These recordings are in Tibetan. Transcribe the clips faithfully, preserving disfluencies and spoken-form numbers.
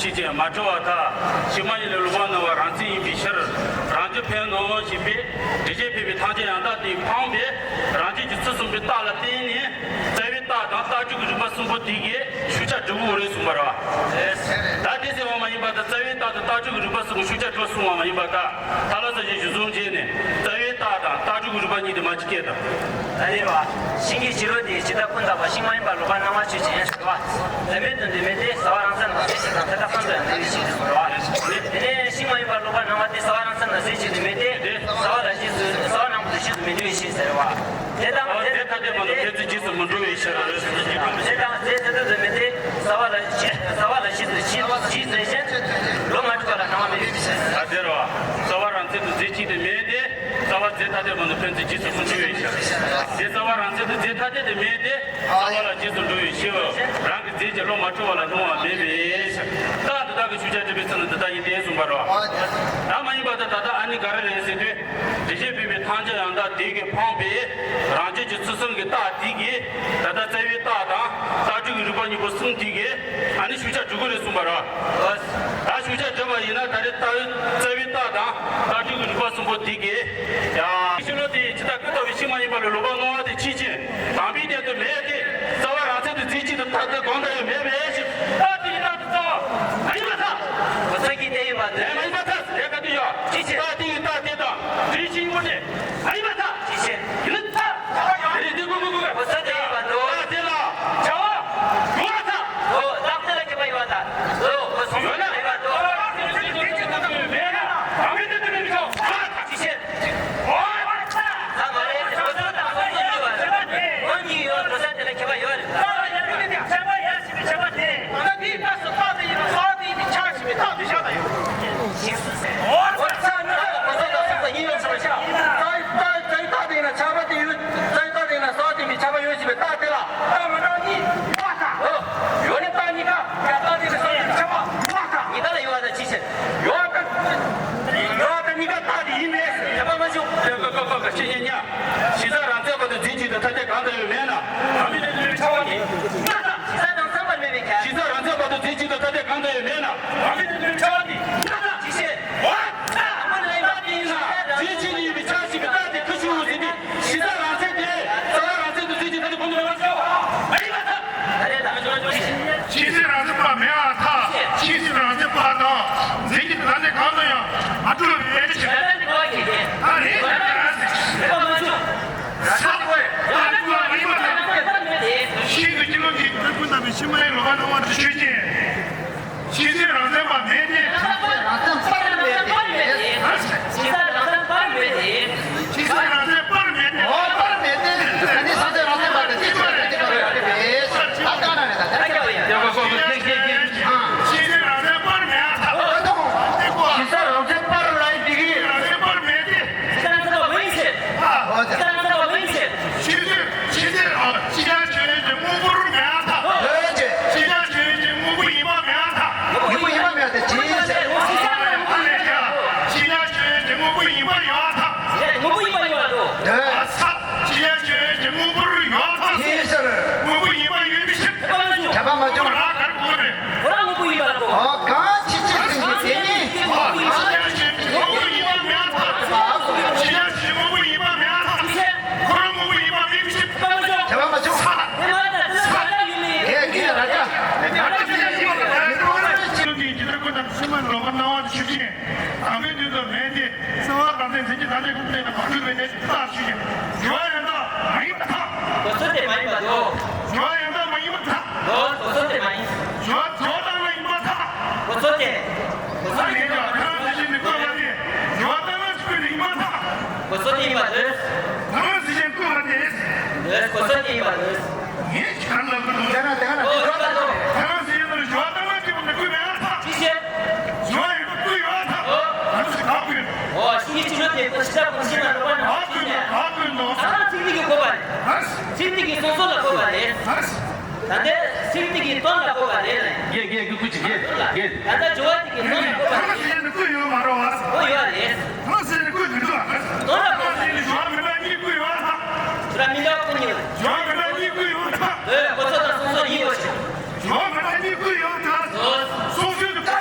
ཅིས་ཀྱང་མ་བྲི་བར་ཐལ། ཕྱི་མ་ཡིན་ལས་ལོག་པར་སྣང་བ་རང་མཚན་ཡིན་པའི་ཕྱིར། རང་རྒྱུད་ཕན་ནོ་ཞེས་པས། འགྲེལ་བྱེད་ཕལ་པའི་ཐམས་ཅད་ཡང་དག་དེ་འཕངས་པས། རང་རྒྱུད་ཀྱི་ཚུལ་གསུམ་པའི་རྟགས་ལ་བརྟེན་ནས། རྩ་བའི་རྟགས་དང་རྟགས་འཇུག་གི་རིགས་པ་གསུམ་པོ་དེ་གའི་ཤུགས་ཆ་སྒྲུབ་དགོས་རེད་གསུངས་པ་རེད་བ། ད་དེ་ཟེར་བ་མ་ཡིན་པར་ཐལ། རྩ་བའི་རྟགས་དང་རྟགས་འཇུག་གི་རིགས་པ་གསུམ་གྱི་ཤུགས་ཆ་སྒྲུབ་གསུངས་པ་མ་ཡིན་པར་ཐལ། ཐ་ལ་ས་གཞི་གཞི་གསུམ་བྱས་ནས། རྩ་བའི་རྟགས་དང་རྟགས་འཇུག་གི་རིགས་པ་གཉིས་དེ་མ་གཅིག་སྐད་དང་། ད་རེད་བ། ཤིང་གི་ཕྱི་རོལ་དེ་ཇི་ལྟར་ཀུན་བརྟགས་པ། ཤིང་མ་ཡིན་པ་ལོག་པར་སྣང་བ་ཆོས་ཅན་ཟེར་བ། ལན་མེད་དུ་འདི་མེད་དེ། རྩ་བ་རང་མཚན་ནང་ཟད་ཕྱིར་དང་། དེ་དག་ཕན་ཚུན་ཡང་འདྲ་བའི་ཕྱིར་ཟེར་བ། དེ་ནས་ཤིང་མ་ཡིན་པ་ལོག་པར་སྣང་བ་དེ་རྩ་བ་རང་མཚན་ནང་ཟད་ཕྱིར་འདི་མེད་དེ། རྩ་བ་ལ་རྗེས་སུ། རྩ་བ་ནང་དུ་རྗེས་སུ་མི་འགྲོ་བའི་ཕྱིར་ཟེར་བ། དེ་དང་དེ་ཐ་དད་པ་དང་ཕན་ཚུན་རྗེས་སུ་མི་འགྲོ་བའི་ཕྱིར། དེ་དང་དེ་ཐ་དད་དུ་མེད་དེ། རྩ་བ་ལ་རྗེས། རྩ་བ་ལ་རྗེས་སུ་རྗེས་རྗེས་ཟད་ཕྱིར། ལོག་མ་གྲུབ་པ་ལ་སྣང་བ་མེད་པའི་ཕྱིར། ད་དེ་རེད་བ། རྩ་བ་རང་མཚན་དུ་ཟད་ཕྱིར་དེ་མེད་དེ། རྩ་བ་རྫས་ཐ་དད་པ་དང་ཕན་ཚུན་རྗེས་སུ་མི་འགྲོ་བའི་ཕྱིར། དེ་རྩ་བ་རང་མཚན་དུ་ཟད་ཐ་དད་དེ་མེད་དེ། རྩ་བ་ལ་རྗེས་སུ་འགྲོ་བའི་ཕྱིར། རང་གི་རྫས་ཀྱི་ལོག་མ་གྲུབ་པ་ལ་སྣང་བ་མེད་པའི་ཕྱིར། རྟགས་འདི་དག་གི་ཤུགས་ཆ་སྒྲུབ་པའི་ཚུལ་ནི་འདི་ལྟ་ཡིན་ཏེ་གསུངས་པ་རེད་བ། ད་མ་ཡིན་པ་དེ་ད་ལྟ་ཨ་ནི་ག་རེ་རེད་ཟེར་དུས། འགྲེལ་བྱེད་ཕལ་པའི་ཐམས་ཅད་ཡང་དག་དེ་གའི་འཕངས་པས། རང་རྒྱུད་ཀྱི་ཚུལ་གསུམ་གྱི་རྟགས་དེ་གིས། ད་ལྟ་རྩ་བའི་རྟགས་དང་རྟགས་འཇུག་གི་རིགས་པ་གཉིས་པོ་གསུམ་དེ་གིས་ཨ་ནི་ཤུགས་ཆ་སྒྲུབ་ཀྱི་རེད་གསུངས་པ་རེད། ད་ཤུགས་ཆ་སྒྲུབ་པ་ཡིན་ན། ད་རེས་རྟགས། རྩ་བའི་རྟགས་དང་རྟགས་འཇུག་གི་རིགས་པ་གསུམ་པོ་དེ་གིས། ཡང་ཕྱི་རོལ་དེ་ཇི་ལྟར་ཀུན་བརྟགས་པའི་ཤིང་མ་ཡིན་པ་ལས་ལོག་པར་སྣང་བ་དེ་ཕྱིས་ཀྱི་དང་པོའི་སྟེང་དུ་མེད་དེ། རྩ་བ་རང་མཚན་དུ་རྫས་གཅིག་ཏུ་ཐ་དད་གང་དུ་ཡང་མེད་པའི་ཕྱིར། རྟགས་དེ་ཡི་རྟགས་དེ་རྩ་བ་མ་ཡིན་པར་ཐལ། གོ་ས་ཀྱི་གཏན་ཡོད་པ་དེ། ཨེ། མ་ཡིན་པར་ཐལ། དེ་ག་དུས་ཡོད། ཅི་ཕྱིར། རྟགས་དེ་ཡི་རྟགས་དེ་དང་རྫས་གཅིག་པོ་དེ་མ་ཡིན་པར་ཐལ། ཅི་ཕྱིར། ཡིན་ན་ཐལ། དེ་རེད། དེ་དགོས་དགོས་དགོས། གོ་ས་གཏན་ཡོད་པ་དོ། རྟགས་དེ་ལ་བྱ་བ་ཡོད་པར་ཐལ། དོ། རྟགས་དེ་ལ་ཁྱབ་པ་ཡོད་པར་ཐལ། དོ། གོ་ས་ཡོད་ན་མ་ཡིན་པར་དོ། རང་གི་རྫས་གཅིག་ཏུ་ཐ་དད་མེད་ན། རང་གི་རྫས་དེ་མེད་པའི་ཕྱིར། ཅི་ཕྱིར། ད་མ་རེད། གོ་ས་དང་སོ་སོ་གཉིས་པ་རེད། ཁོ་གཉིས་ཡོད། གོ་ས་དེ་ལ་ཁྱད་པར་ཡོད་རེད། ད་ཡང་ཡོད་མེད་དེ་ཁྱད་པར་ཡོད་ཟེར་བའི་ཁྱད་པར་དེ། ད་དེའི་རྟགས་སུ་རྟགས་དེ་ཡིན་ན་ས་དེ་ཡིན་པའི་ཆ་ཞེས་པའི་རྟགས་དེ་བཞག་ན་ཡོད། གོ་ས་ནི་གོ་ས་དང་སོ་སོ་གཉིས་ཡོད་ཟེར་བ་ཤ། རྩ་བའི་རྟགས་དེ་ཡིན་ན་ཆ་པ་དེ་ཡོད། རྩ་བའི་རྟགས་དེ་ཡིན་ན་ས་དེ་ཡིན་པའི་ཆ་པ་ཡོད་ཟེར་བའི་རྟགས་དེ་ལ་རྟགས་མི་འདྲ་གཉིས་ཡོད་པར་ཐལ། ཡོད་ནི་རྟགས་གཉིས་ཀ་ཡང་རྟགས་དེ་ཡིན་ན་ས་དེ་ཡིན་པའི་ཆ་པ་ཡོད་པར་ཐལ། གཉིས་ཀ་ལ་ཡོད་པར་ཐལ། ཅི་ཕྱིར། ཡོད་པ། ཡོད་པ་གཉིས་ཀ་རྟགས་དེ་ཡིན་པས། ཁྱད་པར་མ་བྱུང་། ཀ་ཀ་ཀ་ཀ་ཀ་ཤེས་ཉན་ཉ། གཞི་རྩ་རང་མཚན་བར་དུ་རྫས་གཅིག་ཏུ་ཐ་དད་གང་དུ་ཡང་མེད་ན། གང་མེད་དེ་དུས་ཆ་བ་ནི། གཞི་རྩ་རང་མཚན་བར་མེད་པའི་ཁྱད། གཞི་རྩ་རང་མཚན་བར་དུ་རྫས་གཅིག་ཏུ་ཐ་དད་གང་དུ་ཡང་མེད་ན། གང་མེད་དེ་དུས་ཆ་བ་ནི། ཅི་ཕྱིར། འོ། ད་དང་པོ་ནི་ལ་ཡིན་པ་དེ་ཡིན་ན། རྫས་གཅིག་ཉིད་ཡིན་པའི་ཆ་ཞེས་པའི་རྟགས་དེ་ག་ཞུ་ཟིན་ཏེ། གཞི་རྩ་རང་མཚན་དེ་རྩ་བ་རང་མཚན་དུ་རྫས་གཅིག་ཐ་དད་གང་དུ་མེད་པར་ཐལ། མ་ཡིན་པར་ཐལ། ད་རེད་ད། ཕྱི་རྩལ་རང་མཚན་པ་མེད་པར་ཐལ། ཕྱི་རྩལ་རང་མཚན་པ་དང་རྫས་གཅིག་ཐ་དད་གང་དུ་ཡང་མ་གྲུབ་པའི་ཕྱིར། ད་རེད་ད། ཤིང་གི་སྤྱི་ལོ་གཅིག་ཏུ་ཀུན་བརྟགས་པའི་ཕྱི་མ་ཡིན་ལོག་པར་སྣང་བ་དེ་ཆོས་ཅན། ཕྱི་རྩལ་རང་མཚན་པ་མེད་དེ། རང་མཚན་པར་མེད་དེ། ཕྱི་རྩལ་རང་མཚན་པར་མེད་དེ། ཕྱི་རྩལ་རང་མཚན་པར་མེད་དེ། འོ། པར་མེད་དེ། ད་ནི་ཕྱི་རྩལ་རང་མཚན་པར་དེ་ཅི་ལྟར་རེད། ཅི་ལྟར་རེད། ད་ལྟ་ན་རེད། ད་ལྟ་སྐྱོ་བ་ཡིན། ཡ་གོ་གོ་གོ་ཀེ་ཀེ་ཀེ། ཨ། ཕྱི་རྩལ་རང་མཚན་པར་མེད་ཨ་ཐ། ཨོ་ཐོང་། ཕྱི་རྩལ་རང་མཚན་པར་ལ་ཡི་དེ་གི། ཕྱི་རྩལ་རང་མཚན་པར་མེད་དེ། ཕྱི་རྩལ་རང་མཚན་པ་མ་ཡིན་ཕྱིར། ཨ། ཕྱི་རྩལ་རང་མཚན་པ་མ་ཡིན་ཕྱིར། ཕྱི་རྩལ། ཕྱི་རྩལ། ཨ། ཕྱི་རྩལ་ཆོས་ཅན་དངོས་པོར་མེད་ཨ་ཐ། ཡོད་ཅེ། ཕྱི་རྩལ་ཆོས་ཅན་དངོས་པོ་ཡིན་པ་མེད་ཨ་ཐ། དངོས་པོ་ཡིན་པ་མེད་དེ་ཅི་ཡིན་ཟེར། ཨ་ལས་ཀྱང་། ཕྱི་རྩལ་ཆོས་ཅན་དངོས་པོ་ཡིན་པ་ཡོད་ཨ་ཐ། དངོས་པོ་ཡིན་པ་ཡོད་དོ། ཨ་ས། ཕྱི་རྩལ་ཆོས་ཅན་དངོས་པོར་ཡོད་ཨ་ཐ། ཅི་ཡིན་ཟེར། དངོས་པོ་ཡིན་པ་ཡོད་པའི་ཕྱིར། ཁྱད་པར་མ་བྱུང་། ཁྱད་པར་མ་བྱུང་། ཁོ་རང་ག་རེ་གོ་རེད། ཁོ་རང་དངོས་པོ་ཡིན་པ་ལ་གོ། ཨོ། གང་ཕྱི་ཕྱིར་ཟིན་གྱི་དེ་ནི། ཨོ། ཕྱི་རྩལ་ཆོས་ཅན་དངོས་པོ་ཡིན་པ་མེད་ཨ་ཐ། ཕྱི་རྩལ་ཆོས་དངོས་པོ་ཡིན་པ་མེད་ཨ་ཐ། ཁོ་རང་དངོས་པོ་ཡིན་པ་མེད་པའི་ཕྱིར། ཁྱད་པར་མ་བྱུང་། ཁྱད་པར་མ་བྱུང་། ས། དེ་མ་ད་དེ་ས་ཡ་ཡུལ་མེད། ཨེ་གི་ར་ཅ། ར་ཅ་ཡིན་པ་ལ་ཡིན་པ་ལ། ཅི་ལྟར་ཀུན་བརྟགས་ཕྱི་མ་ལོག་པར་སྣང་བ་དེ་ཆོས་ཅན། དང་པོའི་དོན་དུ་མེད་དེ། རྩ་བ་རང་མཚན་ཟིན་གྱི་ཐ་དད་ཀུན་བརྟགས་ལ་མ་གྲུབ་པའི་གནས་ཚུལ་རྟགས་ཆོས་ཅན། སྦྱོར་བ་ཡང་དག་མ་ཡིན་པར་ཐལ། གོ་ས་དེ་མ་ཡིན་པ་དོ། སྦྱོར་བ་ཡང་དག་མ་ཡིན་པར་ཐལ། དོ། གོ་ས་དེ་མ་ཡིན། སྦྱོར་བ་སྦྱོར་བ་བཏང་ན་ཡིན་པར་ཐལ། གོ་ས་དེ། གོ་ས་ཡིན་ལ་ཁ་ན་ཟིན་གྱི་ནི་བཀོད་པ་དེ། སྦྱོར་བ་བཏང་ན་ཆོས་ཅན་ཡིན་པར་ཐལ། གོ་ས་དེ་ཡིན་པར་འདོད། ཁ་ན་ཟིན་གྱི་བཀོད་པ་དེ། འདོད། གོ་ས་དེ་ཡིན་པར་འདོད། ངས་ཁྱེད་རང་ལ་བསྐུར་འདུག་དེ་ན་དེ་ག་ན་ཨོ་དེ་ཡིན་པར་འདོད། ཁ་ན་ཟིན་གྱི་ནི་སྦྱོར་བ་བཏང་ན་ཆོས་ཅན་ཡིན་པར་ཐལ། ཅི་ཕྱིར། སྦྱོར་བ་ཡོད་པར་བཀོད་ཡོད་ཐལ། ཨོ། ང་ཚོས་ག་བཀོད་ཡོད། ཨོ། ཤིང་གི་ཕྱི་རོལ་དེ་ཁོ་ཇི་ལྟར་ཁོ་ཤེས་ན་རོགས་པ་ནང་ག་བཀོད་ཡོད། ག་བཀོད་འདུག་ད་ལྟ་ཚིག་འདི་གིས་བཀོད་པ་རེད། ཨ། ཚིག་འདི་གིས་སོ་སོ་ལ་བཀོད་པ་རེད། ཨ། ད་ལྟ་ཚིག་འདི་གིས་དོན་ལ་བཀོད་པ་རེད། རྒན་རྒན་རྒན་ཁུ་ཅི་རྒན་རྒན། ད་ལྟ་སྦྱོར་བ་འདི་གིས་དོན་ལ་བཀོད་པ་རེད། ཁ་ན་ཟིན་གྱི་ནི་བཀོད་ཡོད་མ་རེད་བ། བཀོད་ཡོད་རེད། ཁ་ན་ཟིན་གྱི་ནི་བཀོད་མི་འདུག་ཨ། དོན་ལ་བཀོད་པ་རེད། སྦྱོར་བ་མི་འདྲ་གཉིས་བཀོད་ཡོད་ཨ། སྦྱོར་བ་མི་འདྲ་བཀོད་ཡོད། སྦྱོར་བ་མི་འདྲ་གཉིས་བཀོད་ཡོད་ཨ། འདོད། གོ་ས་དང་སོ་སོ་ཡིན་པ་ཞིག་སྦྱོར་བ་མི་འདྲ་གཉིས་བཀོད་ཡོད་ཐལ། སོ་སོའི་ནི་བཀོད་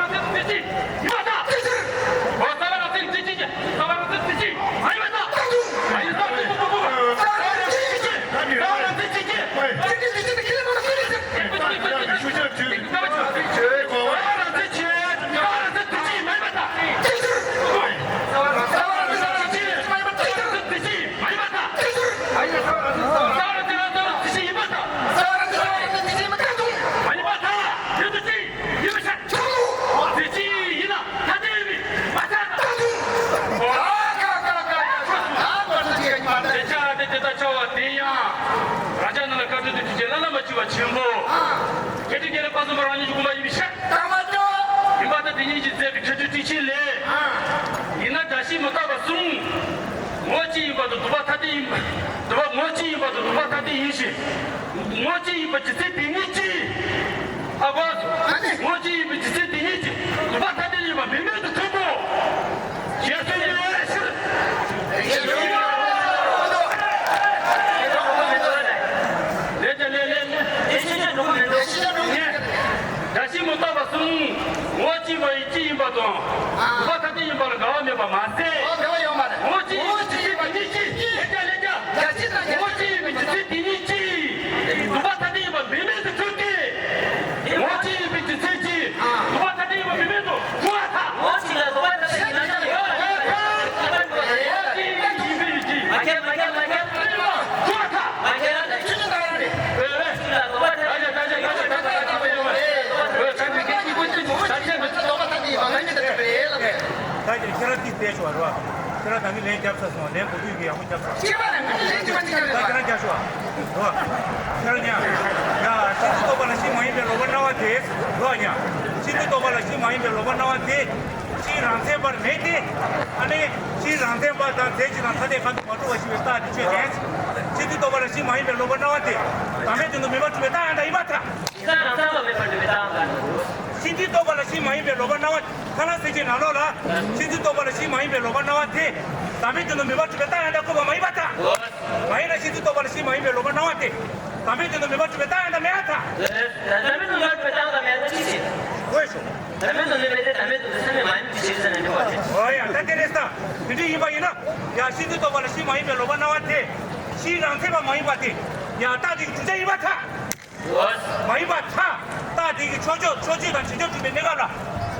རང་བཙན་དེ་ཅི་ཡིན་པ་ད། ཨོ་རྩ་བ་རང་བཙན་དེ་ཅི་རྩ་བ་རང་བཙན་དེ་ཅི་མ་ཡིན་པ་ད། ཨ་ཡིན་ས་དེ་ཅི་རྩ་བ་རང་བཙན་དེ་ཅི་རྩ་བ་རང་བཙན་དེ་ཅི་མ་ཡིན་པ་ད། ཆེན་པོ། ཁྱེད་ཀྱི་རྒྱལ་ལ་པ་སོང་པ་རང་ཉིད་ཀྱི་དགོངས་པ་ཡིན་པའི་ཕྱིར། ཡིན་པ་དང་དེ་ཉིད་ཀྱི་མཛད་པའི་ཁྱད་ཆོས་ཁྲིད་ཆེན་ལས། ཡིན་ན་བཀྲ་ཤིས་མི་རྟག་པ་གསུམ། ངོ་གཅིག་ཡིན་པ་དང་སྡུག་པ་ཐ་དད་ཡིན་པ། སྡུག་པ་ངོ་གཅིག་ཡིན་པ་དང་སྡུག་པ་ཐ་དད་ཡིན་ཞིང་། ངོ་གཅིག་ཡིན་པ་ཇི་སྲིད་དེ་ཉིད་ཀྱིས། ཨ་བ། ངོ་གཅིག་ཡིན་པ་ཇི་སྲིད་དེ་ཉིད་ཀྱིས་སྡུག་པ་ཐ་དད་ཡིན་པ་མིན་མིན་དུ་ཐོན་པོ། ཞེས་གསུངས་པའི་ཕྱིར། ལས་ཀྱང་ལས་ལས། བཀྲ་ཤིས་མི་རྟག་པ་གསུམ། ངོ་གཅིག་པ་ཡིན་གཅིག་ཡིན་པ་དང་། སྡུག་པ་ཐ་དད་ཡིན་པ་ལ་འགལ་བ་མེད་པ་མ་ཟད། ངོ་གཅིག་ཡིན་པའི་ཇི་སྲིད་དེ་ཉིད་ཀྱིས། ལས་ཀྱང་ལས་ཀྱང་། ངོ་གཅིག་ཡིན་པའི་ཇི་སྲིད་དེ་ཉིད་ཀྱིས། སྡུག་པ་ཐ་དད་ཡིན་པ་མིན་མིན་དུ་ཐོན་ཏེ། ངོ་གཅིག་ཡིན་པའི་ཇི་སྲིད་ཀྱིས། སྡུག་པ་ཐ་དད་ཡིན་པ་མིན་མིན་དུ་ཐོན་པ་དང་། ངོ་གཅིག་ལ་སྡུག་པ་ཐ་དད་ཡིན་ན་ཡང་། ངོ་གཅིག་ཡིན་པའི་ཇི་སྲིད་ཀྱིས། མ་ཁྱེར་མ་ཁྱེར་མ་ཁྱེར། ཐོན་པ་དང་། མ་ཁྱེར་ན་ཆུ་ཆུ་ད་ར་རེད། ད་ཁྱེད་རང་དེ་བལྟས་ཤོག་རེད་བ། ཁྱེད་རང་ད་གིན་ལན་བརྒྱབ་ཚར་སོང་། ལན་གོ་དུས་ཀྱི་ཡག་པོ་བརྒྱབ་ཚར། ཁྱེད་རང་ཉག་ཡ། ཁྱེད་རང་ཉག་ཡ། ཤིན་ཏུ་རྟོག་པ་ལ་གཞི་མ་ཡིན་པའི་ལོག་པར་སྣང་བ་དེ། རོ་ཉག་ཤིན་ཏུ་རྟོག་པ་ལ་གཞི་མ་ཡིན་པའི་ལོག་པར་སྣང་བ་དེ། སྤྱིའི་རང་མཚན་པར་མེད་དེ། ཨ་ནི། སྤྱིའི་རང་མཚན་པ་དང་རྫས་གཅིག་དང་ཐ་དད་ཁ་དུ་མ་གྲུབ་པ་ཞིག་པའི་རྟགས་དེ་ཆོས་ཅན། ཤིན་ཏུ་རྟོག་པ་ལ་གཞི་མ་ཡིན་པའི་ལོག་པར་སྣང་བ་དེ། དམ་པའི་དོན་དུ་མེད་པར་གྲུབ་པའི་རྟགས་ཡང་དག་ཡིན་པར་ཐལ། ཤིན་ཏུ་རྟོག་པ་ལ་གཞི་མ་ཡིན་པའི་ལོག་པར་སྣང་བ། ཁ་ལ་སེང་ཆེན་ནང་ལོགས་ལ། ཤིན་ཏུ་རྟོག་པ་ལ་གཞི་མ་ཡིན་པའི་ལོག་པར་སྣང་བ་དེ། དམ་པའི་དོན་དུ་མེད་པར་གྲུབ་པའི་རྟགས་ཡང་དག་བཀོད་པ་མ་ཡིན་པར་ཐལ། མ་ཡིན་ན་ཤིན་ཏུ་རྟོག་པ་ལ་གཞི་མ་ཡིན་པའི་ལོག་པར་སྣང་བ་དེ། དམ་པའི་དོན་དུ་མེད་པར་གྲུབ་པའི་རྟགས་ཡང་དག་མེད་པར་ཐལ། དམ་པའི་དོན་དུ་མེད་པར་གྲུབ་པའི་རྟགས་ཡང་དག་མེད་ན་ཅི་ཞིག་འོས་ཤོག་དམ་པའི་དོན་དུ་མེད་དེ་དམ་པའི་དོན་དུ་ཚད་མས་མ་ཡིན་ཅི་ཞིག་ཟེར་ནས་འགྲོ་བ་རེད། འོ་ཡ། ད་དེ་རེད་ས། དེ་འདྲ་ཡིན་པ་ཡིན་ན། ཡ། ཤིན་ཏུ་རྟོག་པ་ལ་གཞི་མ་ཡིན་པའི་ལོག་པར་སྣང་བ་དེ། སྤྱིའི་རང་མཚན་པ་མ་ཡིན་པ་དེ། ཡ། རྟགས་དེ་གི་གྲུབ་ཆ་ཡིན་པར་ཐལ། མ་ཡིན་པར་ཐལ། རྟགས་དེ་གི་ཕྱོགས་ཆོས་ཕྱོགས་ཆོས་དང་བྱེད་ཆོས་གྲུབ་པའི་གནས་སྐབས་ལ།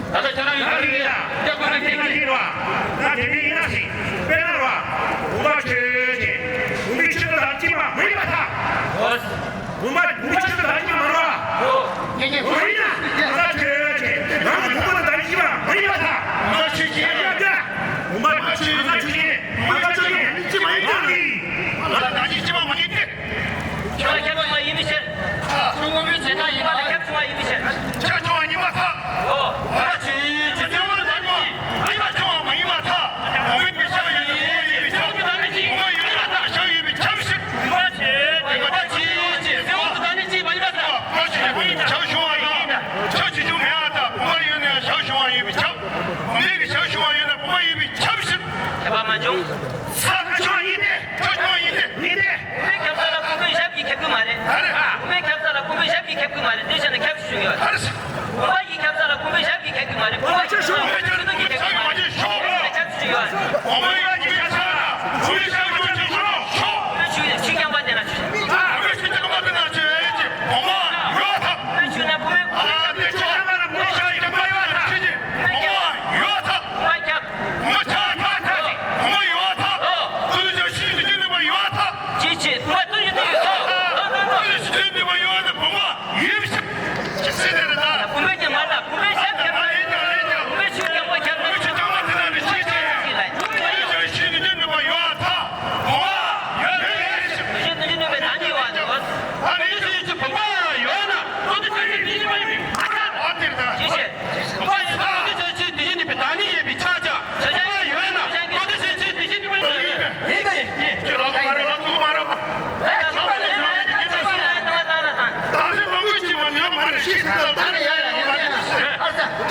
ད་ལྟ་ཁྱེད་རང་ཡོད་ད་རེད་ཡ། སྐྱབས་མགོན་ཐུགས་རྗེ་ཆེ། ད་དེ་འདྲ་ཡིན་ན་ཞིག་དཔེར་ན་ར། དགོངས་པ་ཆོས་ཅན། དགོངས་པའི་ཆོས་དང་གཅིག་པ་མ་ཡིན་པར་ཐལ། འོ། དགོངས་པ་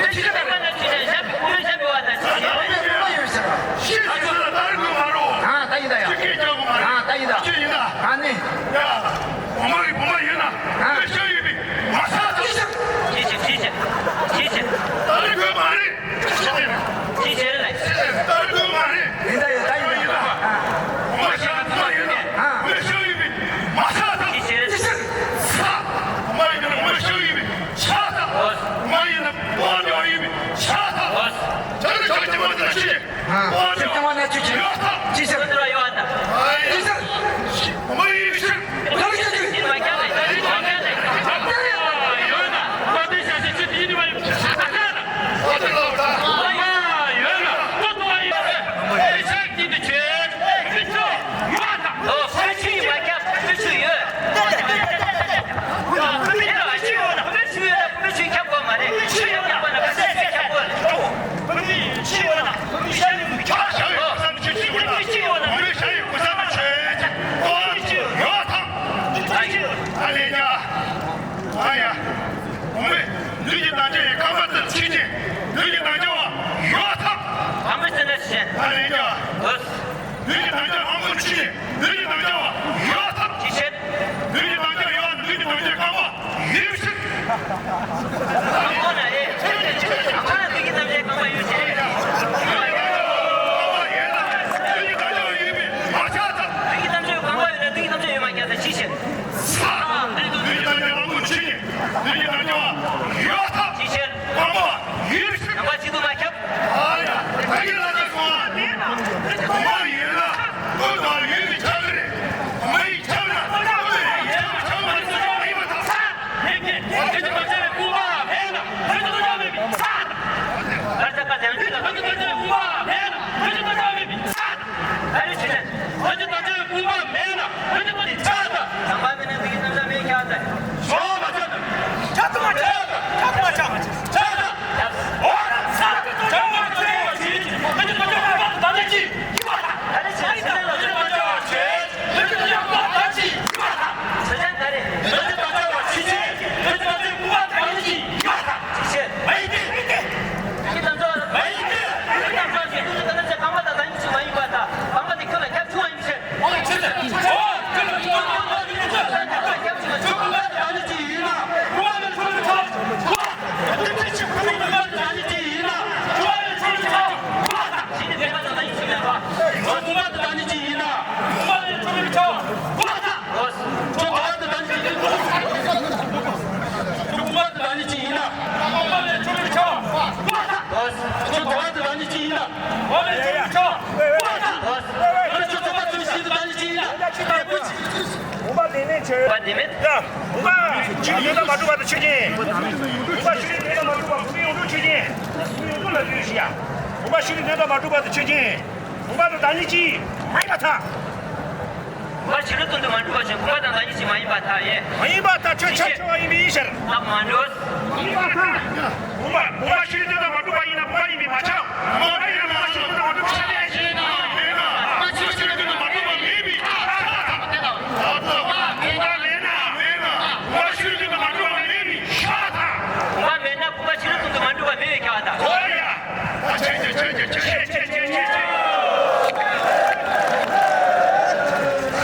ཅི་ཞིག་ལ་ད་རེས་དགོས་མ་རེད། ཨ་ད་ཡིན་ད་ཡ། ཨ་ད་ཡིན་ད། ཨ་ནི། ཡ། བུ་མོ་ཡི་བུ་མོ་ཡིན་ན་ཨ་ལས་ཤ་ཡོད་པའི་མ་ས་ད། ཅི་ཞིག་ཅི་ཞིག་ཅི་ཞིག་ད་རེས་དགོས་མ་རེད། ཅི་ཞིག་ཅི་ཞིག་ལ། ད་རེས་དགོས་མ་རེད། ཡིན་ད་ཡ་ད་ཡིན་ད་ཡིན་ད། བུ་མོ་ཤ་བུ་མོ་ཡིན་ན་ཨ་ལས་ཤ་ཡོད་པའི་མ་ས་ད། ཅི་ཞིག་ས། བུ་མོ་ཡིན་ན་བུ་མོ་ཤ་ཡོད་པའི་ཤ་ད། བུ་མོ་ཡིན་ན་བུ་མོ་ཡོད་པའི་ཤ་ད། ད་རེས་ཤ་ཅི་མ་ད་ཅི་ཞིག་ཨ། ཅི་ལྟ་བ་ན་ཆུ་ཆེ། ཅི་ཟེར། ཅི་ཟེར། ཅི་ཟེར། ཨ་ལས་ཀྱང་། ཨ་ཡ། འོ་མས། ལུས་ཀྱི་དམ་བཅའ་ཡི་རྐང་པ་ལྟར་ཆོས་ཅན། ལུས་ཀྱི་དམ་བཅའ་བ་ཡོད་ཐབས། ཨ་མས་ཟེར་ན་ཤེས། ཨ་ལས་ཀྱང་། ལུས་ཀྱི་དམ་བཅའ་རང་ངོ་ཆོས་ཅན། ལུས་ཀྱི་དམ་བཅའ་བ་ཡོད་ཐབས། ཅི་ཕྱིར། ལུས་ཀྱི་དམ་བཅའ་ཡོད། ལུས་ཀྱི་དམ་བཅའི་རྐང་པ་ཡོད་ཕྱིར། ཨ་ཁོ་ན་རེ། ཨ་ཁོ་ན་ལུས་ཀྱི་དམ་བཅའི་རྐང་པ་ཡོད་ཕྱིར། ལུས་ཀྱི་དམ་བཅའ་ཡོད་པའི་མ་ཆགས་ཐབས། ལུས་ཀྱི་དམ་བཅའ་ཡོད། རྐང་པ་ཡོད་ན་ལུས་ཀྱི་དམ་བཅའ་ཡོད་མ་ཁྱབ་ས་ཅི་ཕྱིར། ལུས་དང་ལུས་དང་ལུས་ཡོད་ཐབས། ཅི་ཕྱིར། རྣམ་པ་གཅིག་ཏུ་མ་ཁྱབ། ཨ་ཡ། ད་གིན་ལ་ད་སོང་བ། གོང་མ་ཡོད་ན་ཀུན་ཏུ་ཡོད་པའི་ཆ་ལ་རེད། མ་ཡི་ཆ་ལ་ཀུན་ཏུ་ཡོད་པའི་ཆ་ལ་ཡིན་པ་དང་། ད་རེས་ཕྱིན་ནས། ད་ཅི་ད་ཅི་བུམ་པ་མེད་ན་ཕྱིན་ནས་ད་ཅི་ད་ཅི་བུམ་པ་མེད་ན་ཕྱིན་ནས་ད་ཅི་ད་ཅི་ཆགས་ད། ད་མ་མེད་ན་དེ་གི་རྣམ་གཞག་མེད་ཀྱང་ད། ཞོག་མ་ཆགས་ད། ཆགས་ད་མ་ཆགས་ད། ཆགས་ད་མ་ཆགས་ད། ཆགས་ད། འོ་ན་ས་ཆགས་མ་ཆགས་ད་ཅི་ད་ཅི་བུམ་པ་ད་ནི་ཅི་ཡིན་པ་ད། ད་ཅི་ད་ཅི་བུམ་པ་ད་ཅི་ཡིན་པ་ད། ད་ཅི་ད་ཅི་བུམ་པ་ད་ནི་ཅི་ཡིན་པ་ད། ཅི་ཟེར། མ་ཡིན་ཏེ། མ་ཡིན་ཏེ། མ་ཡིན་ཏེ། ཁྱོད་ལ་ཁྱབ་ཆུང་བ་ཡིན་ཟེར། ཁྱོད་གོང་མ་དང་ད་ནི་ཅི་ཡིན་ན། གོང་མ་ལས་ཁྱོད་ལས་ཆགས། གོང་མ་དང་ད་ནི་ཅི་ཡིན་ན། ཁྱོད་གོང་མ་དང་ད་ནི་ཅི་ཡིན་ན། གོང་མ་ལས་ཁྱོད་ལས་ཆགས། ཁྱོད་གོང་མ་དང་ད་ནི་ཅི་ཡིན་ན། གོང་མ་ལས་ཁྱོད་ལས་ཆགས། ཁྱོད་གོང་མ་དང་ད་ནི་ཅི་ཡིན་ན། བུམ་པ་བདེན་མེད་བྱས། བུམ་པ་བདེན་མེད། ཡ། བུམ་པ་ཤེས་རིག་དོན་དམ་མ་གྲུབ་པ་དང་ཆོས་ཅན། བུམ་པ་ཤེས་རིག་དོན་དམ་མ་གྲུབ་པ་བུམ་པའི་ཡོངས་གྲུབ་ཆོས་ཅན། བུམ་པའི་ཡོངས་གྲུབ་ལ་ཡོད་ཞེས་ཡ། བུམ་པ་ཤེས་རིག་དོན་དམ་མ་གྲུབ་པ་དང་ཆོས་ཅན། བུམ་པ་དང་བདག་ཉིད་གཅིག་མ་ཡིན་པར་ཐལ། བུམ་པ་ཤེས་རིག་དོན་དམ་མ་གྲུབ་པ་ཅན། བུམ་པ་དང་བདག་ཉིད་གཅིག་མ་ཡིན་པར་ཐལ་ཡེ། མ་ཡིན་པར་ཐལ། ཆོས་ཁྱབ་ཆེ་བ་ཡིན་པའི་ཕྱིར། ལབ་མ་འགྲོ། མ་ཡིན་པར་ཐལ། བུམ་པ་བུམ་པ་ཤེས་རིག་དོན་དམ་མ་གྲུབ་པ་ཡིན་ན་བུམ་པ་ཡིན་པས་མ་ཁྱབ། བུམ་པ་ཡིན་ན་བུམ་པ་ཤེས་རིག་དོན་དམ་མ་གྲུབ་པ་མེད་པའི་ཕྱིར། བུམ་པ་མེད་ན་མེད་ན་བུམ་པ་ཤེས་རིག་དོན་དམ་མ་གྲུབ་པ་མེད་པའི་ཕྱིར་ཐལ། བུམ་པ་མེད་ན་བུམ་པ་ཤེས་རིག་དོན་དམ་མ་གྲུབ་པ་མེད་པའི་ཁྱབ་པ་དང་། ཨོ་ཡ། ཨ་ཆེ་ཆེ་ཆེ་ཆེ་ཆེ་ཆེ་ཆེ་ཆེ།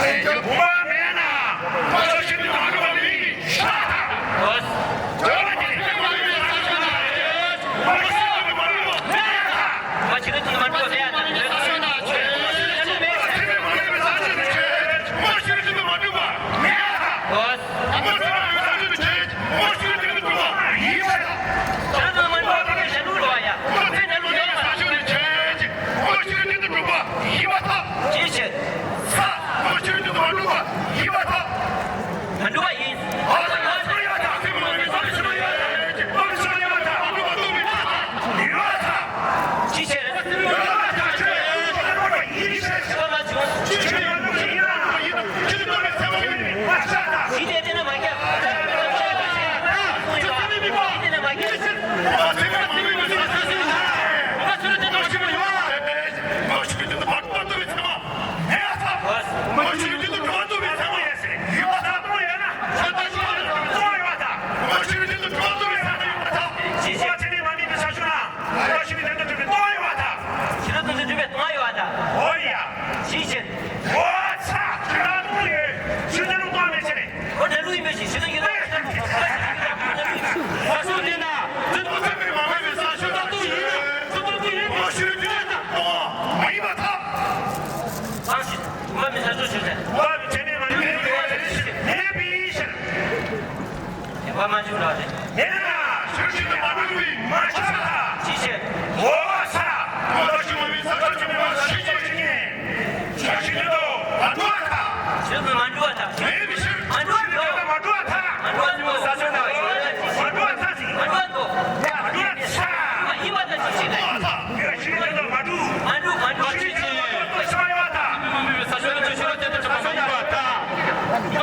ཨེ་ཅོ་བུམ་པ་མེད་ན་བུམ་པ་ཤེས་རིག་དོན་དམ་མ་གྲུབ་པ་མེད་པའི་ཕྱིར་ཐལ། ཨོ། ཇོ་བ་དེ་བུམ་པ་མེད་ན་ མ་ཤ་ལ། ཅི་བྱེད། འོ་ཤ། འོ་ཤ་མ་མི་ས་ཁ་ཅི་མི་མ་ཤི་ཅི་ཅི་ཉེ། ཤ་ཤི་ཉེ་དོ་མ་འགྲོ་ཨ་ཐ། ཤི་མི་མ་འགྲོ་ཨ་ཐ། མེ་མི་ཤི། མ་འགྲོ་ཨ་འགྲོ། མ་འགྲོ་ཨ་ཐ། མ་འགྲོ་ཨ་འགྲོ། ས་ཆ་ན་མ་འགྲོ་ཨ་ཐ་ཅི། མ་འགྲོ་ཨ་འགྲོ། ཡ་མ་འགྲོ་ཨ་ཤ། ཡིན་པ་ད་ཅི་ཅི་ལ། ཤི་ཉེ་དོ་མ་འགྲོ། མ་འགྲོ་མ་འགྲོ། ཤི་ཉེ་དོ་ས་ཆ་ན་ཅི་ཤི་ཉེ་དོ་ཅི་མ་ཡིན་པ་ད། ང་ཚོ་མ་ས་ཆ་ན་ཅི་ཤི་ཉེ་དོ་ཅི་མ་ཡིན་པ་ད། ང་ཚོ་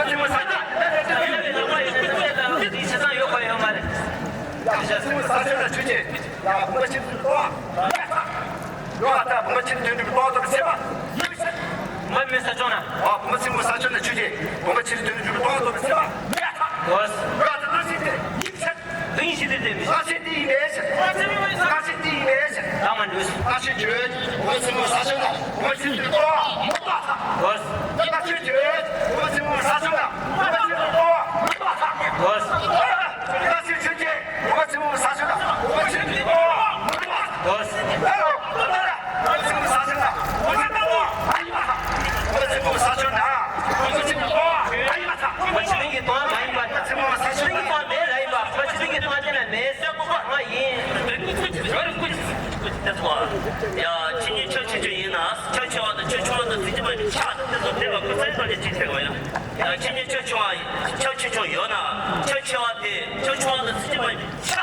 མ་ས་ཆ་ན་ཅི་ཤི་ཉེ་དོ་ཅི་མ་ཡིན་པ་ད། ཡོད་པ་ཡོད་མ་རེད། ཡ། ས་ཆ་ན་ཆུ་ཆེ། ཡ། བུམ་པ་ཆེན་པོའི་ལྟོ་བ། ཡ། ཡོ་ཨ་ཐ། བུམ་པ་ཆེན་པོའི་དོན་གྲུབ་ལྟོ་བ་ཐོབ་པའི་ཚེ་བ། ཡོད་ཤ། མ་མི་ས་ཆ་ན། ཨ། བུམ་པ་ཆེན་པོའི་ས་ཆ་ན་ཆུ་ཆེ། བུམ་པ་ཆེན་པོའི་དོན་གྲུབ་ལྟོ་བ་ཐོབ་པའི་ཚེ་བ། ཡོད་ཨ་ཐ། ཡོད། ཡོ་ཨ་ཐ། ན་ཤི་དེ་ཡིན་ཤ། དོན་ཡིན་ཤི་དེ་དེ་མི་ཤ། ན་ཤི་དེ་ཡིན་མེད་ཤ། ན་ཤི་དེ་ཡིན་མེད་ཤ། ད་མ་འདུས། ན་ཤི་བརྗོད། བུམ་པ་ཆེན་པོའི་ས་ཆ་ན་བུམ་པ་ཆེན་པོའི་ལྟོ་བ་མི་ལྟོ་ཨ་ཐ། ཡོད། ན་ཤི་བརྗོད། བུམ་པ་ཆེན་པོའི་ས་ཆ་ན་བུམ་པ་ཆེན་པོའི་ལྟོ་བ་མི་ལྟོ་ཨ་ཐ། ཡོད། ན་ཤི་ཆུ་ཆེ། བུམ་པ་ཆེན་པོའི་ས་ཆ་ན་བུམ་པ་ཆེན་པོའི་ལྟོ་བ་མི་ལྟོ་ཨ་ཐ། ཡོད། བུམ་པ་ཆེན་པོའི་ས་ཆ་ན་བུམ་པ་ཆེན་པོའི་ལྟོ་བ་མི་ལྟོ་ཨ་ཐ། བུམ་པ་ཆེན་པོའི་ས་ཆ་ན་བུམ་པ་ཆེན་པོའི་ལྟོ་བ་མི་ལྟོ་ཨ་ཐ། བུམ་པ་ཆེན་པོའི་ལྟོ་བ་མ་ཡིན་པ་དང་། བུམ་པ་ཆེན་པོའི་ལྟོ་བ་མེད་ལ་ཡིན་པ། བུམ་པ་ཆེན་པོའི་ལྟོ་བ་དེ་ན་མེད། ཡ། ཁྱེད་གཉིས་ཁྱོད་ཆེ་ཆུང་ཡིན་ན། ཁྱོད་ཆེ་བ་དང་ཁྱོད་ཆུང་བ་དང་རྩིས་ཀྱི་མ་ཡིན་པའི་ཆ་དང་དེ་ཚོ་བསྡེབས་པ་ཁོ་ཚའི་ཐོག་ནས་གཅིག་ཐེག་པ་ཡིན། ཡ། ཁྱེད་གཉིས་ཁྱོད་ཆུང་བ་ཡིན། ཁྱོད་ཆེ་ཆུང་ཡོད་ན། ཁྱོད་ཆེ་བ་དེ་ཁྱོད་ཆུང་བ་དང་རྩིས་ཀྱི་མ་ཡིན་པའི་ཆ།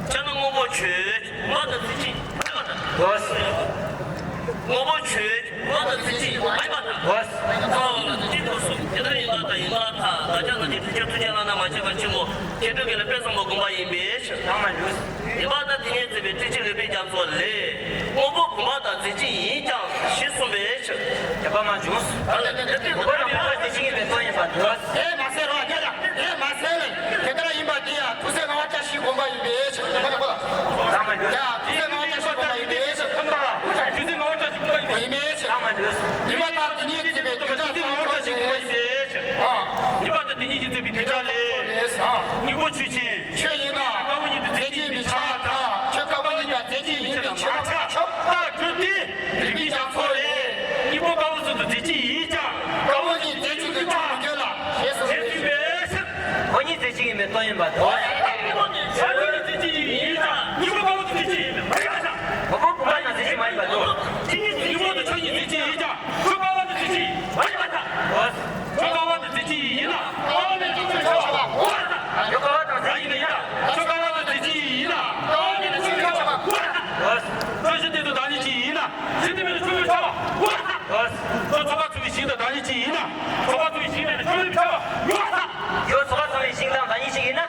ཁྱོད་ནི་དངོས་པོ་ཆོས་ཅན། དངོས་པོ་དང་རྩིས་ཀྱི་མ་ཡིན་པ་དང་། དངོས་པོ་ཆོས་ཅན། དངོས་པོ་དང་རྩིས་ཀྱི་མ་ཡིན་པ་དང་། ཨོ། ཚང་མ་དེ་དུས་སུ་དེ་ལྟར་ཡིན་པར་ཐལ། ཡིན་པར་ཐལ། བདག་ཅག་རྣམས་ཀྱི་ཐུགས་རྗེ་ཐུགས་རྗེ་བླ་ན་མ་མཆིས་པ་ཆེན་པོ་མཁས་གྲུབ་དགེ་ལེགས་དཔལ་བཟང་པོ་དགོངས་པ་ཡིན་པའི་ཕྱིར། ཚང་མ་འདུས། ཡིན་པར་ཐལ། དེ་ཉིད་བརྩིས་པའི་ཐུགས་རྗེ་ལེགས་པའི་རྒྱ་མཚོ་ལས། དངོས་པོ་བུམ་པ་དང་རྫས་གཅིག་ཡིན་ཀྱང་ཞེས་གསུངས་པའི་ཕྱིར། རྒྱལ་བ་མ་བྱུང་། ད་ལྟ་དེ་འདྲ་དེ་དངོས་པོ་དང་བུམ་པ་རྫས་གཅིག་ཡིན་པའི་དོན་ཡིན་པར་འདོད། དེ་མ་ཟད་རོ་རྒྱ་ལ་དེ་མ་ཟད་ལ་དེ་ལྟར་ཡིན་པ་དེ་ཡང་ཐུགས་སྲས་ངག་དབང་བཀྲ་ཤིས་དགོངས་པ་ཡིན་པའི་ཕྱིར། ཡ། ཐུགས་སྲས་ངག་དབང་བཀྲ་ཤིས་དགོངས་པ་ཡིན་པའི་ཕྱིར། ཡིན་པ་ལ། ཐུགས་སྲས་ངག་དབང་བཀྲ་ཤིས་དགོངས་པ་ཡིན་པའི་ཕྱིར། ཡིན་པ་ལ། དེ་ཉིད་བརྩིས་པའི་ཐུགས་རྗེ་ཐུགས་སྲས་ངག་དབང་བཀྲ་ཤིས་དགོངས་པ་ཡིན་པའི་ཕྱིར། ཨ། ཡིན་པ་ལ། དེ་ཉིད་བརྩིས་པའི་ཐུགས་རྗེ་ལས། ཨ། དངོས་པོ་ཆོས་ཅན། ཆོས་ཡིན་ན། དཀར་པོ་ཉིད་དུ་རྫས་གཅིག་ཡིན་པའི་ཕྱིར་དང་། ཆོས་དཀར་པོ་ཉིད་དང་རྫས་གཅིག་ཡིན་པའི་ཕྱིར་དང་། མ་ཁྱབ་པར་གྲུབ་སྟེ། རིགས་པའི་རྒྱ་མཚོ་ལས། དངོས་པོ་དཀར་པོ་ཚུལ་དུ་རྫས་གཅིག་ཡིན་ཀྱང་། དཀར་པོ་ཉིད་རྫས་གཅིག་ཏུ་ཆགས་མི་འགྱུར་ལ། ཞེས་གསུངས་པའི་ཕྱིར། ཁོ་གཉིས་རྫས་གཅིག་ཡིན་པའི་དོན་ཡིན་པར་འདོད། ཆོས་གཉིས་རྫས་གཅིག་ཡིན་ཀྱང་། དངོས་པོ་དཀར་པོ་དང་རྫས་གཅིག་ཡིན་པའི་མ་ཡིན་པར་ཐལ། དངོས་པོ་བུམ་པ་དང་རྫས་གཅིག་མ་ཡིན་པར་འདོད། དངོས་པོ་དང་ཆོས་གཉིས་རྫས་གཅིག་ཡིན་ཀྱང་། ཆོས་དཀར་པོ་དང་རྫས་གཅིག་མ་ཡིན་པར་ཐལ། ཆོས་དཀར་པོ་དང་རྫས་གཅིག་ཡིན་ན། དཀར་པོ་མེད་ན་ཆོས་མེད་ཆགས་པ་དགོས་པར་ཐལ། ཆོས་དཀར་པོ་དང་རྫས་གཅིག་ཡིན་ན། ཆོས་དཀར་པོ་དང་རྫས་གཅིག་ཡིན་ན། དཀར་པོ་མེད་ན་ཆོས་མེད་ཆགས་པ་དགོས་པར་ཐལ། ཆོས་ཅན་དེ་དང་བདག་ཉིད་གཅིག་ཡིན་ན། ཅན་དེ་མེད་ན་ཆོས་མེད་ཆགས་པ་དགོས་པར་ཐལ། ཆོས་ཚོགས་པ་ཚུལ་བའི་ཞིང་དང་བདག་ཉིད་གཅིག་ཡིན་ན། ཚོགས་པ་ཚུལ་བའི་ཞིང་མེད་ན་ཆོས་མེད་ཆགས་པ་དགོས་པར་ཐལ། ཡོད། ཚོགས་པ་ཚུལ་བའི་ཞིང་དང་བདག་ཉིད་གཅིག་ཡིན་ན།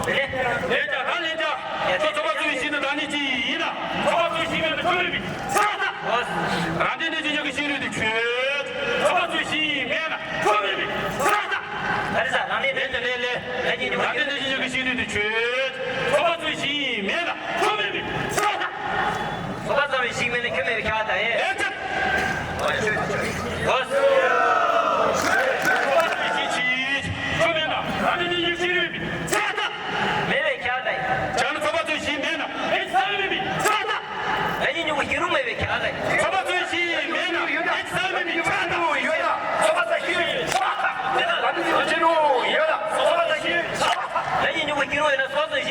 ལེན། ལེན་ཀྱང་རང་ལེན་ཀྱང་། ཁྱོད་ཚོགས་པ་ཚུལ་བའི་ཞིང་དང་བདག་ཉིད་གཅིག་ཡིན་ན། ཚོགས་པ་ཚུལ་བའི་ཞིང་མེད་ན་ཆོས་མེད་པའི་ཕྱིར་རོ། རང་སྡེ་གནས་ཀྱི་ཉོན་གྱི་ཤེས་རིག་དེ་ཁྱོད། ཚོགས་པ་ཚུལ་བའི་ཞིང་མེད་ན་ཆོས་མེད་པའི་ཕྱིར་རོ། ད་རེས་རང་སྡེ་གནས་ཀྱི་ལས་ལས། རང་སྡེ་གནས་ཀྱི་ཉོན་གྱི་ཤེས་རིག་དེ་ཁྱོད། ཚོགས་པ་ཚུལ་བའི་ཞིང་མེད་ན་ཆོས་མེད་པའི་ཕྱིར་རོ། ཚོགས་པ་ཚུལ་བའི་ཞིང་མེད་ན་ཁྱོད་མེད་པའི་ཁྱབ་པ་དང་ཡིན། ཨེ་ཙི། ཨོ། ཚོགས་པ་ཚུལ་བའི་ཞིང་གཅིག་ཆོས་མེད་ན་རང་སྡེ་གནས་ཀྱི་ཤེས་རིག་མེད་པའི་ཕྱིར་རོ། མེད་པའི་ཁྱབ་པ་དང་ཡིན། བྱས་ན་ཚོགས་པ་ཚུལ་བའི་ཞིང་མེད་ན་ཨེ་ཙི་ས་བོན་མེད་པའི་ཕྱིར་རོ། རང་སྡེ་གནས་ཀྱི་ཤེས་རིག་མེད་པའི་ཁྱབ་པ་དང་ཡིན། ཚོགས་པ་ཚུལ་བའི་ཞིང་མེད་ན་ཨེ་ཙི་ས་བོན་མེད་པའི་ཕྱིར་རོ། ཡོད་ན་ཚོགས་པ་ཚུལ་བའི་ཞིང་མེད་ན་ཨེ་ཙི་ས་བོན་མེད་པའི་ཕྱིར་རོ། ཡོད་ན་ཚོགས་པ་ཚུལ་བའི་ཞིང་མེད་པའི་ཕྱིར་རོ། རང་སྡེ་གནས་ཀྱི་ཤེས་རིག་ཡོད་ན་ཚོགས་པ་ཚུལ་བའི་ཞིང་མེད་ན་ཨེ་ཙི་ས་བོན་མེད་པའི་ཕྱིར་རོ།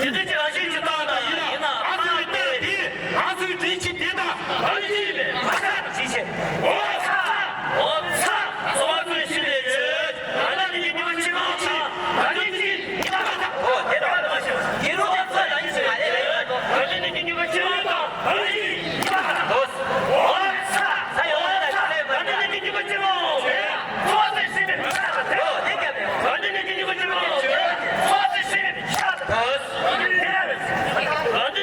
དེ་འདྲ་ཅིག་རང་བཞིན་གྱིས་བཏང་ན་ཡིན་ན། ང་ཚོའི་ལྟ་བ་དེ། ང་ཚོའི་འདྲེན་བྱེད་དེ་དང་རང་བཞིན་ཡིན་པས། ཇི་ཕྱིར། འོ་ཚ། འོ་ཚ། གསོ་བ་ཚོས་ཤི་ནས་ཆོས། ང་ཚོ་ནི་ཉི་མ་ཕྱི་མ་ཕྱི། ང་ཚོ་ནི་ཉི་མ་ཕྱི་མ། འོ་དེ་དང་། ཡིན་རུང་ང་ཚོ་ལ་ཡིན་ཟེར་མ་རེད། ང་ཚོ་ནི་ཉི་མ་ཕྱི་མ་དང་རང་བཞིན་ཡིན་པས། འོ་ཚ། ཚ་ཡོད་ལ་ཚ་ཡོད་མ་རེད། ང་ཚོ་ནི་ཉི་མ་ཕྱི་མ། འོ་དེ་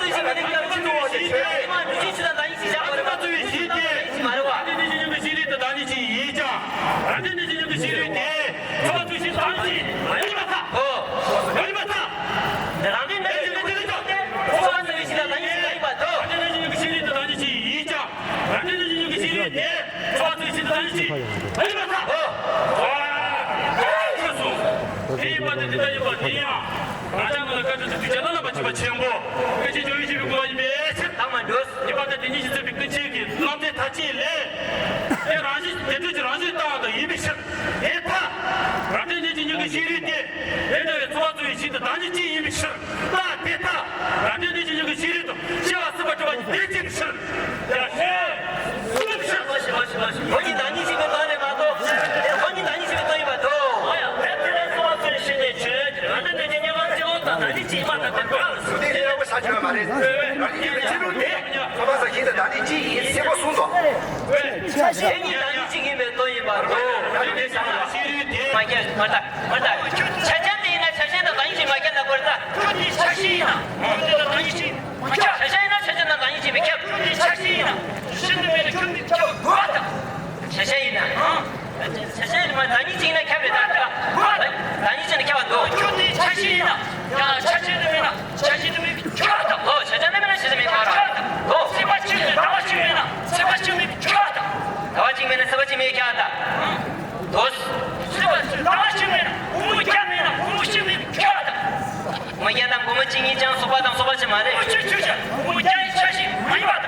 སྐབས་ནས། འོ་དེ་སྐབས་ནས། འོ། ཨོ། ཨོ། ཁྱོད་སོང་། དེ་ཡིན་པ་དེ་འདི་ལྟ་ཡིན་པ་དེ་ཡང་། ང་ཅག་ང་ལ་བཀའ་དྲིན་དུ་དུས་ཀྱང་བླ་ན་མ་མཆིས་པ་ཆེན་པོ། སྐད་ཅིག་བརྗོད་ཡིག་བྱེད་པའི་གོ་བ་ཡིན་པའི་ཕྱིར། དང་མ་འགྲོ། ཉེས་པ་དང་དེ་ཉིད་ཀྱིས་གཙོས་པའི་ཀུན་མཁྱེན་གྱི་བློ་ལྡན་ཐམས་ཅད་ལས། དེ་རང་བཞིན་དེ་འདྲ་ཅིག་རང་བཞིན་ལྟ་བ་དང་ཡིན་པའི་ཕྱིར། དེ་ལྟ། རབ་བརྟན་གནས་ཀྱི་སྙིང་གི་ཤེས་རིག་དེ། དེ་འདྲ་བའི་ཚོར་བ་ཚོར་བའི་ཞིང་དུ་བདག་ཉིད་ཅན་ཡིན་པའི་ཕྱིར། རྟགས་དེ་ལྟར་རབ་བརྟན་གནས་ཀྱི་སྙིང་གི་ཤེས་རིག་དང་སྐྱེ་བ་སྲིད་པ་འཁྲུལ་བ་གཉིས་དེ་གཅིག་གི་ཕྱིར། ཡ་ཤེས། སུ་ཕྱིར། ཁོ་གཉིས་བདག་ཉིད་ཅན་གྱི་དོན་རེད་མ་གཏོགས། དེ་ཁོ་གཉིས་བདག་ཉིད་ཅན་གྱི་དོན་ཡིན་པ་དོ། ཡ་དེ་དེ་ལས་ཚོར་བ་ཚོར་བའི་ཤེས་ནས་ཆོས་ཀྱི་རབ་བརྟན་གནས་ཀྱི་སྙིང་ག་སྐྱེ་བོ་དང་བདག་ཉིད་ཅན་ཡིན་པ་དང་དེ་འདྲ་ལ་སུ་དེ་ཡོད་པ་ས་ཆོད་མ་རེད། རབ་བརྟན་གནས་ཀྱི་སྙིང་གི་ཤེས་རིག་དེ་ཚོར་བ་ས་ཞིང་དུ་བདག་ཉིད་ཅན་ཡིན་ཟེར་བ་གསུངས་སོ། ཆ་ཤས་ཉིད་བདག་ཉིད་ཅན་ཡིན་པའི་དོན་ཡིན་པར་འདོད། མ་སྐྱེ་མ་རྟག་མ་རྟག་ཆ་ཁྱབ་དེ་ཡིན་ན་ཆ་ཤས་དང་བདག་ཉིད་ཅན་མ་ཁྱབ་ན་དགོས་རེད་ད། ཁྱོད་དེ་ཆ་ཤས་ཡིན་ན་ཁྱོད་དེ་བདག་ཉིད་ཅན་མ་ཁྱབ། ཆ་ཤས་ཡིན་ན་ཆ་ཤས་དང་བདག་ཉིད་ཅན་མི་ཁྱབ། ཁྱོད་དེ་ཆ་ཤས་ཡིན་ན་ཤིན་ཏུ་མེད་ན་ཁྱོད་དེ་ཁྱབ་དགོས་པ་དང་། ཆ་ཤས་ཡིན་ན། ཆ་ཤས་ཡིན་ན་བདག་ཉིད་ཅན་ཡིན་ན་ཁྱབ་རེད་ད། དགོས་པ་དང་། བདག་ཉིད་ཅན་ན་ཁྱབ་པ་འདུག་ཁྱོད་དེ་ཆ་ཤས་ཡིན་ན། ཡང་ཆ་ཤས་དེ་མེད་ན་ཆ་ཤས་དེ་མེད་པའི་ཁྱབ་པ་དང་། ཨོ་ཆ་ཤས་དེ་མེད་ན་ཆ་ཤས་མེད་པའི་ཁྱབ་པ་དང་། ཨོ། སྲིད་པ་གཅིག་ནས་ཟླ་བ་གཅིག་མེད་ན་སྲིད་པ་གཅིག་མེད་པའི་ཁྱབ་པ་དང་། ཟླ་བ་གཅིག་མེད་ན་སྲིད་པ་གཅིག་མེད་ཁྱབ་པ་དང་། ཨོ། སྲིད་པ་ཟླ་བ་གཅིག་མེད་ན་དགུང་ལོ་བརྒྱ་མེད་ན་དགུང་ལོ་བཞི་མེད་པའི་ཁྱབ་པ་དང་། དགུང་ལོ་བརྒྱ་དང་དགུང་ལོ་གཅིག་གཉིས་ཀྱང་སོགས་པ་དང་སོགས་པ་ཅིག་མ་རེད། ཨོ་ཆོས་ཆོས་ཆོས། དགུང་ལོ་བརྒྱ་ཡི་ཆ་ཤས་མ་ཡིན་པ་དང་།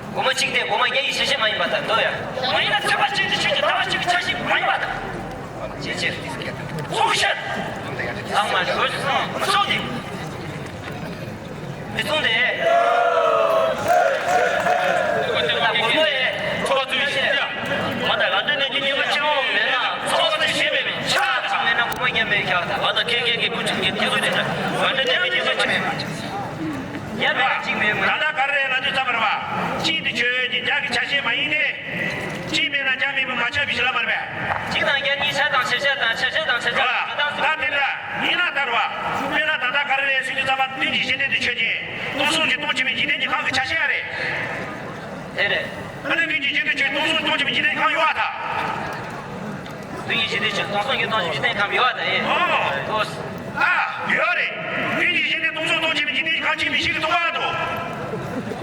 སྒོར་མོ་གཅིག་དེ་སྒོར་མོ་བརྒྱ་ཡི་ཆ་ཤས་མ་ཡིན་པ་དང་འདོད་ཡ། མ་ཡིན་ན་ཚེས་པ་གཅིག་ཏུ་ཆོས་ཀྱི་ཟླ་བ་གཅིག་གི་ཆ་ཤས་མ་ཡིན་པ་དང་། ཇེ་ཆེར་ཚོགས་ཤར། ཚང་མ་ཞོལ་སོང་སོང་དེ། མི་ཚོང་དེ། སྒོར་མོ་ཡི་ཚོགས་ཚུལ་ཤེས་ཀྱང་། མ་དང་ང་ཚོའི་ནས་ཀྱི་ཉི་མ་ཆེན་མོ་མེད་ན་ཚོགས་ཚུལ་ཤེས་མེད་པའི་ཆ་གཅིག་མེད་ན་སྒོར་མོ་བརྒྱ་མེད་ཁྱག་དང་། མ་དང་ཁེ་ཁེ་གི་སྐུ་ཆུང་གི་དེ་ཚོ་ཅི་འདྲ། ང་ཚོའི་ནས་ཀྱི་ཉི་མ་ཆེན་མོ། ཡ་མེད་ན་གཅིག་མེད་མ། ད་ལྟ་ག་རེ་ང་ཚོས་བསམ་པར་བ། གཅིག་ཏུ་ཆོས་ཀྱི་བརྒྱ་གི་ཆ་ཤས་མ་ཡིན་ཏེ། གཅིག་མེད་ན་བརྒྱ་མེད་པའི་མ་ཆགས་པའི་ཞི་ལ་མར་པས། གཅིག་དང་བརྒྱ་གཉིས་ཆ་དང་ཕྱེད་ཆ་དང་ཕྱེད་ཆ་དང་ཕྱེད་ཆ་དང་ད་དེ་འདྲ་ཡིན་ན་ལྟར་བ། དཔེར་ན་ད་ལྟ་ག་རེ་རེད་ཟེར་དུས་ཙམ་པ་དོན་གྱི་གཞི་རྟེན་དུ་ཆོས་ཅན། སྟོང་གསུམ་གྱི་སྟོང་ཆེན་པོའི་འཇིག་རྟེན་གྱི་ཁམས་ཀྱི་ཆ་ཤས་རེད། དེ་རེད། ཨ་ནི་དོན་གྱི་གཞི་རྟེན་ཆོས་སྟོང་གསུམ་སྟོང་ཆེན་པོའི་འཇིག་རྟེན་གྱི་ཁམས་ཡོད་པ་དང་། དོན་གྱི་གཞི་རྟེན་ཆོས་སྟོང་གསུམ་གྱི་སྟོང་ཆེན་པོའི་འཇིག་རྟེན་ཁམས་ཡོད་པ་དང་། ཨོ། ཨ། ཡོད་རེད། དོན་གྱི་གཞི་རྟེན་སྟོང་གསུམ་སྟོང་ཆེན་པོའི་འཇིག་རྟེན་གྱི་ཁམས་ཅིག་མི་ཤེས་ཀྱི་མཐོང་བ་འདུག་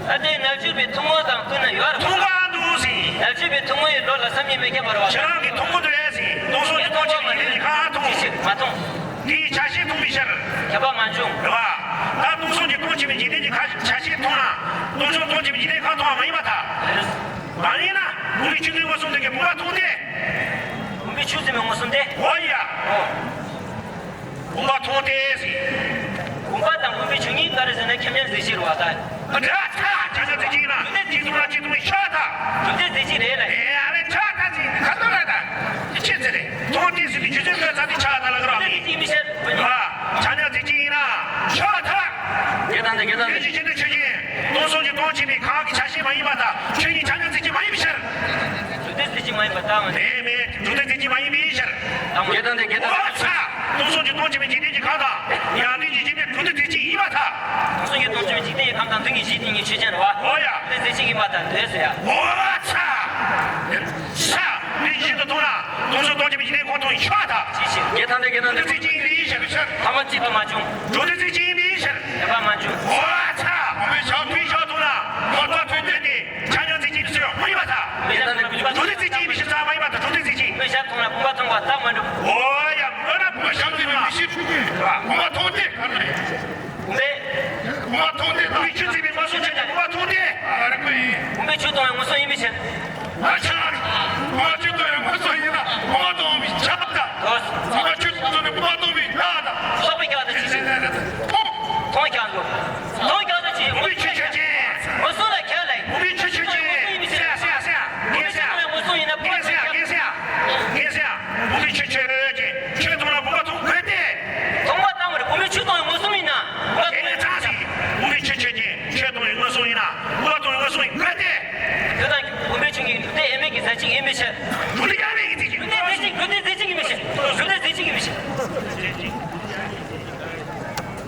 ཨ་དེ་ནག་ཆུ་པའི་ཐུན་མོང་དང་ཀུན་ན་ཡོད་རེད། མཐོང་བ་འདུག་ཟིན། ནག་ཆུ་པའི་ཐུན་མོང་ཡི་བློ་ལ་བསམ་ཡས་མེད་ཁྱད་པར་བ། ཁྱེད་རང་གིས་མཐོང་གི་འདུག་ཨེ་ཟིན། སྟོང་གསུམ་གྱི་སྟོང་ཆེན་པོའི་འཇིག་རྟེན་གྱི་ཁམས་མཐོང་། ཅི་ཞིག་མ་མཐོང་། དེའི་ཆ་ཤས་མཐོང་བའི་ཕྱིར། ཁྱབ་པ་མ་བྱུང་། རེད་བ། ད་སྟོང་གསུམ་གྱི་སྟོང་ཆེན་པོའི་འཇིག་རྟེན་གྱི་ཁམས་ཆ་ཤས་མཐོང་ན། སྟོང་གསུམ་སྟོང་ཆེན་པོའི་འཇིག་རྟེན་གྱི་ཁམས་མཐོང་བ་མ་ཡིན་པར་ཐལ། མ་ཡིན་ན། བུམ་པའི་ཆུ་འཛིན་མངོན་སུམ་དུ་གི་བུམ་པ་མཐོང་སྟེ། བུམ་པའི་ཆུ་འཛིན་མངོན་སུམ་སྟེ། འོ་ཡ། ཨོ། བུམ་པ་མཐོང་སྟེ་ཟེར། བུམ་པ་དང་བུམ་པའི་ཆོས་ཉིད་ག་རེ་ཟེར་ན་ཁྱབ་མཉམ་གཟིགས་ཤེས་རེད་བ་ད། འདྲ་ཆགས་ཆགས་ཆགས་གཟིགས་ཤེས་ན་གཅིག་མཐོང་ན་གཅིག་མཐོང་ཤ་ད། གྲུབ་མཐའ་གཟིགས་ཤེས་རེད་ལ། ཨེ་ཨ་ལས་ཆགས་ད་ཟེར་ག་ད་ར་ད། ཅི་ཆེ་ཟེར་རེད། མཐོང་སྟེ་ཟེར་དུས་རྒྱུ་མཚན་ཁོས་ཚ་དེ་ཆགས་ད་ལ་ག་ར་མི། གཟིགས་མི་ཤེས། ཨ། ཆ་མཉམ་གཟིགས་ཤེས་ན་ཤ་ད། དགེ་དང་དེ་དགེ་དང་དེ། ཆོས་ཀྱི་ཆོས་ཅན། སྟོང་གསུམ་གྱི་སྟོང་ཆེན་པོའི་ཁམས་ཀྱི་ཆ་ཤས་མ་ཡིན་པར་ཐལ། ཆོས་ཉིད་ཆ་མཉམ་གཟིགས་ཤེས་མ་ཡིན་པའི་ཕྱིར། གྲུབ་མཐའ་གཟིགས་ཤེས་མ་ཡིན་པར་ཐལ། དེ་མེད། གྲུབ་མཐའ་གཟིགས་ཤེས་མ་ཡིན་པའི་ཕྱིར། དགེ་དང་དེ་དགེ་དང་དེ། འོ་ཚ། སྟོང་གསུམ་གྱི་སྟོང་ཆེན་པོའི་འཇིག་རྟེན་གྱི་ཁམས་དང་། ཡང་དོན་གྱི་གཞི་རྟེན་གྲུབ་མཐའ་གཟིགས་ཤེས་ཡིན་པར་ཐལ། སྟོང་གསུམ་གྱི་སྟོང་ཆེན་པོའི་འཇིག་རྟེན་གྱི་ཁམས་དང་དོན་གྱི་གཞི་དེ་ཉིད་ཆོས་ཅན་རེད་བ། འོ་ཡ། གྲུབ་མཐའ་གཟིགས་ཤེས་ཡིན་པར་ཐལ་འདོད་ཟེར་ཡ། འོ་ཚ། ས། དོན་གྱི་གཞི་དུ་མཐོང་ན། སྟོང་གསུམ་སྟོང་ཆེན་པོའི་འཇིག་རྟེན་ཁོ་མཐོང་ཡིན་ཤ་ད། ཅི་ཞིག་དགེ་དང་དེ་དགེ་དང་དེ། གྲུབ་མཐའ་གཟིགས་ཤེས་ཡིན་པའི་ཕྱིར། ཐ་མ་གཅིག་ཏུ་མ་བྱུང་། གྲུབ་མཐའ་གཟིགས་ཤེས་ཡིན་པའི་ཕྱིར། ཁྱབ་པ་མ་བྱུང་། འོ་ཚ། བུམ་པའི་ཞབས་ཐུན་ཞབས་མཐོང་ན། མ་ཐོ་ཐོས་དོན་དེ། ཆ་མཉམ་གཟིགས་ཤེས་ཡིན་པའི་ཕྱིར་མ་ཡིན་པར་ཐལ། དགེ་དང་དེ་དགེ་དང་དེ། གྲུབ་མཐའ་གཟིགས་ཤེས་ཡིན་པའི་ཕྱིར་ཚ་མ་ཡིན་པར་ཐལ། གྲུབ་མཐའ་གཟིགས་ཤེས། བུམ་པའི་ཞབས་མཐོང་ན་བུམ་པ་མཐོང་བ་ལྟ་མ་གྲུབ། འོ་ཡ། འོ་ན་བུམ་པའི་ཞབས་ཐུན་མ་ཤེས། བུམ་པ་མཐོང་སྟེ། བུམ་པའི། བུམ་པ་མཐོང་སྟེ། བུམ་པའི་ཆུ་འཛིན་པའི་མངོན་སུམ་ཆ་ནས་བུམ་པ་མཐོང་སྟེ། ཨ་རེ་ཁོ་ཡིན། བུམ་པའི་ཆུ་མཐོང་བའི་མངོན་སུམ་ཡིན་པའི་ཕྱིར། ང་ཆ་